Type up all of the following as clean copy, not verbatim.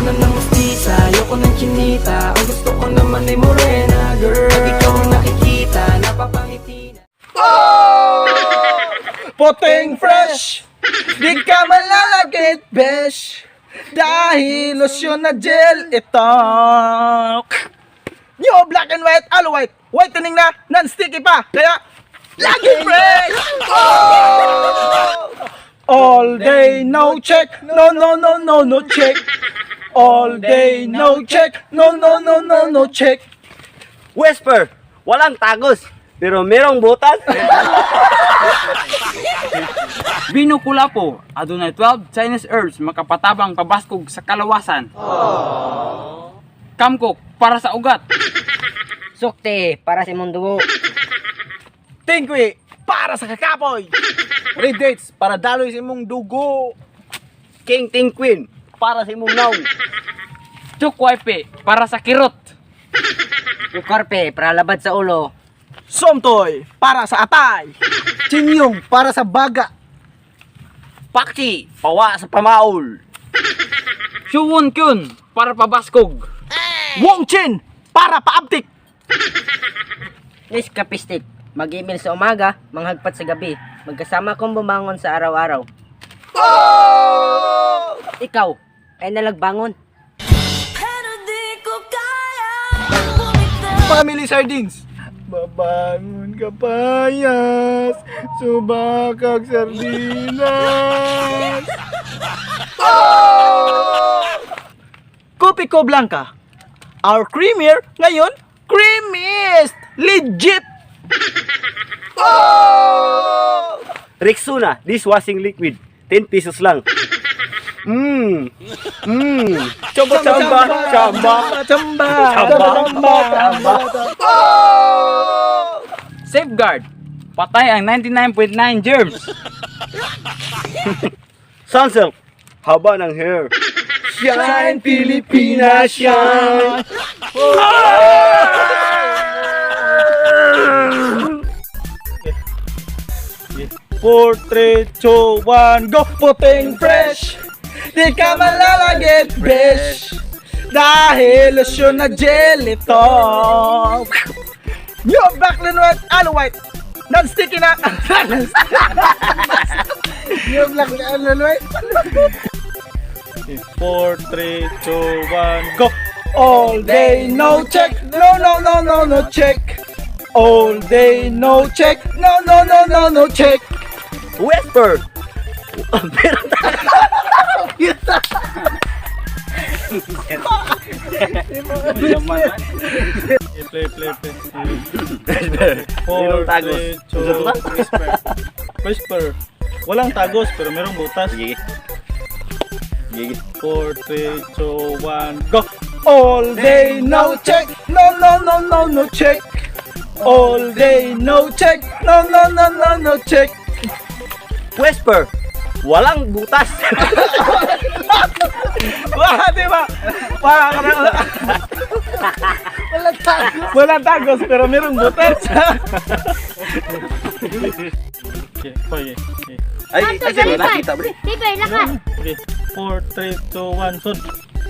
na ng mestiza, ayoko ng chinita. Ang gusto ko naman ay morena, girl. Pag ikaw ang nakikita, napapangiti na. Puting fresh! Di ka malalagit, besh! Dahil lotion na gel ito. New black and white, aloe white. Whitening na, non-sticky pa. Kaya, lagi fresh! Oh! All day, no check. No, no, no, no, no check. All day, no check. No, no, no, no, no check. Whisper, walang tagos, pero merong butas. Bino Kulapo, adunay 12 Chinese herbs makapatabang pabaskog sa kalawasan. Kamkok para sa ugat. Sukte para sa imong dugo. Tingkwi, para sa kakapoy. Red dates, para daloy sa imong dugo. King Ting Queen, para sa imong naong. Chukwaipe para sa kirot. Ukarpe para labad sa ulo. Somtoy, para sa atay. Chinyong, para sa baga. Paksi, pawa sa pamaol. Shuwon Kyun para pabaskog. Wong Chin, para paabtik. Nescafe mag-email sa umaga, manghagpat sa gabi. Magkasama kong bumangon sa araw-araw. Ikaw ay nalagbangon. Family sardines. Babangon ka payas, subakag sardinas. Oh! Kopiko Blanca. Our creamier ngayon, creamiest! Legit! Oh! Rexona, dishwashing liquid, 10 pesos lang. Chamba, chamba, chamba. Chamba! Chamba. Chamba! Chamba! Oh! Safeguard, patay ang 99.9 germs. Sunsilk, haba ng hair. Shine, Pilipinas, shine! Four, three, two, one, go! Puting fresh! Di ka malalagit, besh! Dahil lotion na gel ito! New black and white, aloe white! Non-sticky na! New black and white! 4, 3, 2, 1, go! All day, no check! No, no, no, no, no check! All day, no check! No, no, no, no, no check! Whisper, meron Play, play, play. Merong tagos. 4, 3, 2, whisper. Whisper. Walang tagos, pero merong butas. Sige. Sige. 4, 3, 2, 1, go! All day, no check! No, no, no, no, no check! All day, no check! No, no, no, no, no check! Whisper, walang butas. Wah, di ba? Parang ka na. Walang tagos. Walang tagos, pero merong butas. Okay, okay, okay. Ay, kasi wala nakita, bre. Paper, lakas! Okay, 4, 3, 2, 1, sud.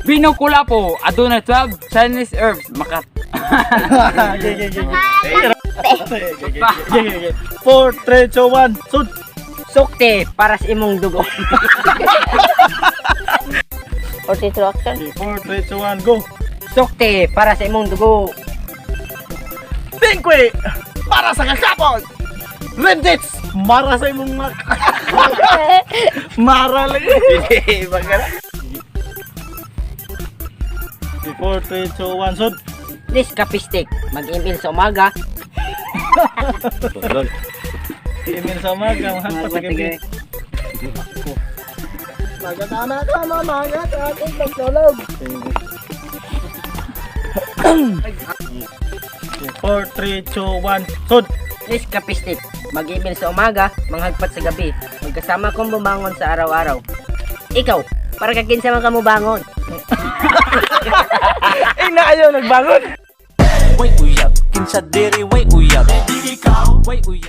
Bino Kulapo, adunay 12 Chinese herbs makat Okay. Okay. 4, 3, 2, 1, sud. Sukte para sa imong dugo. 42 action. Okay, 4, 3, 2, 1, go. Sukte para sa imong dugo. Tingkwe! Para sa kakapon! Rendits! Mara sa imong Mara lagi. Okay, 4, 3, 2, 1, sud. Nescafe stick, mag-email sa umaga, Email sa umaga, mahal pa sa gabi. Okay, 4, 3, 2, 1, sud! Nescafe stick, mag-email sa umaga, manghagpat sa gabi. Magkasama kong bumangon sa araw-araw. Ikaw, para kakinsa man ka mo bangon. Eh, na ayaw nagbangon! Way uyab, kinsa diri way uyab. Way uyab.